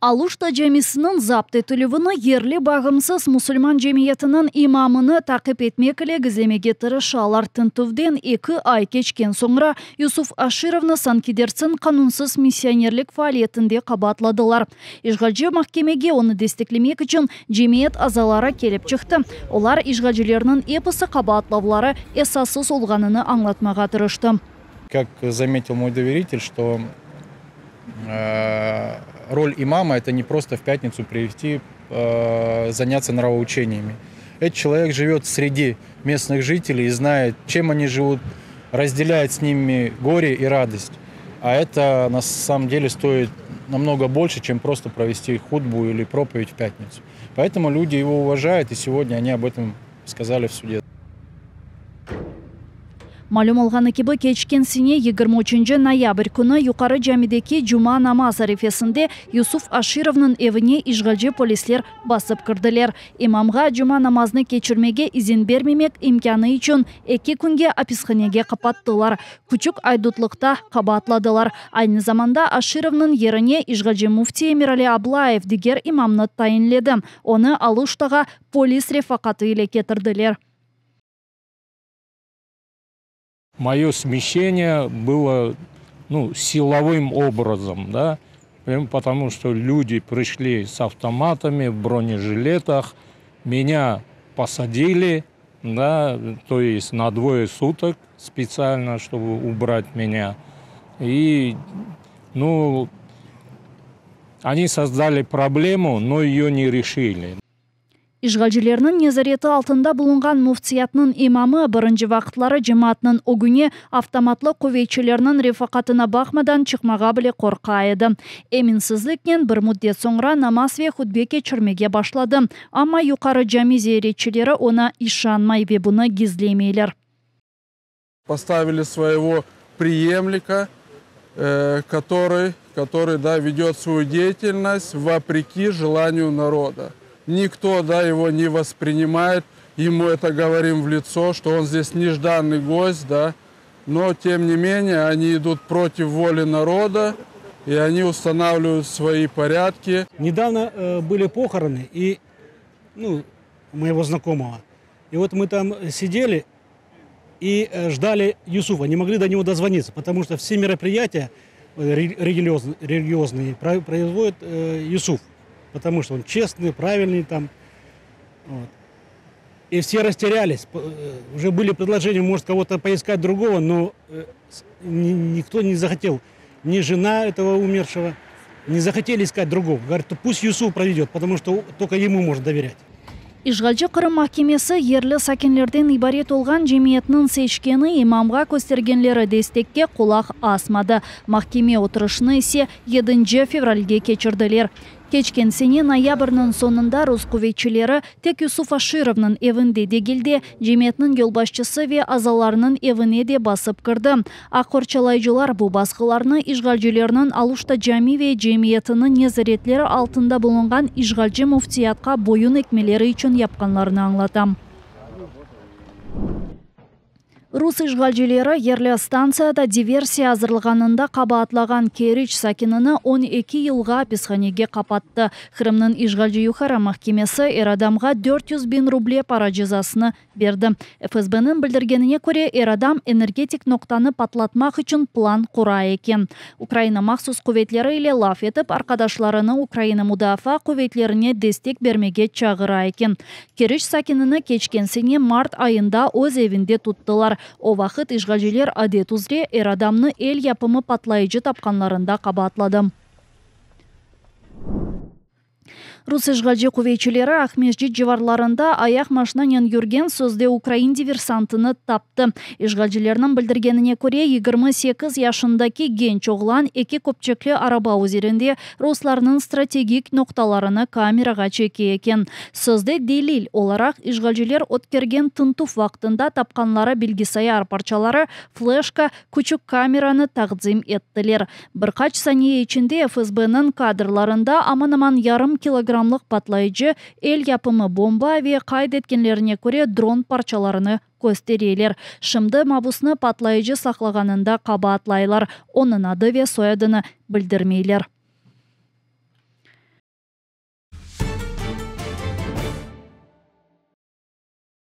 Aluşta camisiniñ zapt etilüvini yerli bağımsız musulman cemiyetiniñ imamını taqip etmek ile gizlemege tırışalar. Tintüvden eki ay keçken soñra Yusuf Aşirovnı sanki dersin qanunsız missionerlik faaliyetinde qabaatladılar. İşğalci mahkemege onı desteklemek içün cemiyet azaları kelip çıqtı. Olar işğalcilerniñ episi qabaatlavları esassız olğanını añlatmağa tırıştı. Kak zametil moy doverитель, что роль имама это не просто в пятницу прийти заняться нравоучениями. Этот человек живет среди местных жителей и знает, чем они живут, разделяет с ними горе и радость. А это на самом деле стоит намного больше, чем просто провести хутбу или проповедь в пятницу. Поэтому люди его уважают, и сегодня они об этом сказали в суде. Malüm olğanı kibi, keçken sene 23 noyabr künü Yuqarı Camideki cuma namaz arefesinde Yusuf Aşirovnıñ evine işğalci polisler basıp kirdiler. İmamğa cuma namazını keçirmege izin bermemek imkânı içün eki künge apishanege qapattılar. Küçük aydutlıqta qabaatladılar. Aynı zamanda Aşirovnıñ yerine işğalci müfti Emirali Ablayev diger imamnı tayinledi. Onı Aluştağa polis refaqatı ile ketirdiler. Мое смещение было, ну, силовым образом, да, потому что люди пришли с автоматами, в бронежилетах, меня посадили, да, то есть на двое суток специально, чтобы убрать меня. И, ну, они создали проблему, но ее не решили. İşğalcilerniñ nezareti altında bulunğan müftiyatnıñ imamı birinci vaqıtları cemaatnıñ ögüne avtomatlı quvetçilerniñ refaqatına baqmadan çıqmağa bile qorqa edi. Eminsizliknen bir müddet soñra namaz ve hutbe keçirmege başladı, amma Yuqarı Cami ziyaretçileri oña işanmay ve bunı gizlemeyler. Поставили своего преемника, который, который, да, ведет свою деятельность вопреки желанию народа. Никто, да, его не воспринимает, ему это говорим в лицо, что он здесь нежданный гость, да, но тем не менее они идут против воли народа, и они устанавливают свои порядки. Недавно были похороны и, ну, моего знакомого. И вот мы там сидели и ждали Юсуфа, не могли до него дозвониться, потому что все мероприятия религиозные производит Юсуф, потому что он честный, правильный там. Вот. И все растерялись, уже были предложения, может, кого-то поискать другого, но никто не захотел, ни жена этого умершего, не захотели искать другого. Говорят, пусть Юсуф проведет, потому что только ему можно доверять. İşğalci Qırım mahkemesi yerli sakinlerden ibaret olğan cemiyetniñ seçkeni imamğa köstergenleri destekke qulaq asmadı. Mahkeme oturışını ise 7 fevralge keçirdiler. Keçken sene noyabrniñ soñunda rus quvetçileri tek Yusuf Aşirovnıñ evinde degil de, cemiyetniñ yolbaşçısı ve azalarınıñ evine de basıp kirdi. Aq qorçalayıcılar bu basqılarnı işğalcilerniñ Aluşta cami ve cemiyetiniñ nezaretleri altında bulunğan işğalci müftiyatqa boyun egmeleri içün yapqanlarını añlata. Rus işğalcileri yerli stantsiyada diversiya azırlağanında qabaatlağan Keriç sakinini 12 yılğa apishanege qapattı. Qırımnıñ işğalci Yuqarı mahkemesi er adamğa 400 biñ ruble para cezasını berdi. FSBniñ bildirgenine köre, er adam energetik noqtanı patlatmaq içün plan qura eken. Ukraina mahsus quvetleri ile laf etip, arqadaşlarını Ukraina mudafaa quvetlerine destek bermege çağıra eken. Keriç sakinini keçken sene mart ayında öz evinde tuttılar. O vaqıt işğalciler adet üzre er adamnı el yapımı patlayıcı tapqanlarında qabaatladı. Rus işğalci quvetçileri Aqmescit civarlarında ayaq maşinanen yürgen sözde ukrain diversantını taptı. İşğalcilerniñ bildirgenine köre, 28 yaşındaki genç oğlan eki köpçekli araba üzerinde ruslarnıñ strategik noqtalarını kamerağa çeke eken. Sözde delil olaraq işğalciler ötkergen tintüv vaqtında tapqanları bilgisayar parçaları, fleşka, küçük kameranı taqdim ettiler. Bir qaç saniye içinde FSBniñ kadrlarında aman-aman yarım kilogrammlıq patlayıcı, el yapımı bomba ve qayd etkenlerine köre dron parçalarını köstereler. Şimdi mabusnı patlayıcı saqlağanında qabaatlaylar. Onıñ adı ve soyadını bildirmeyler.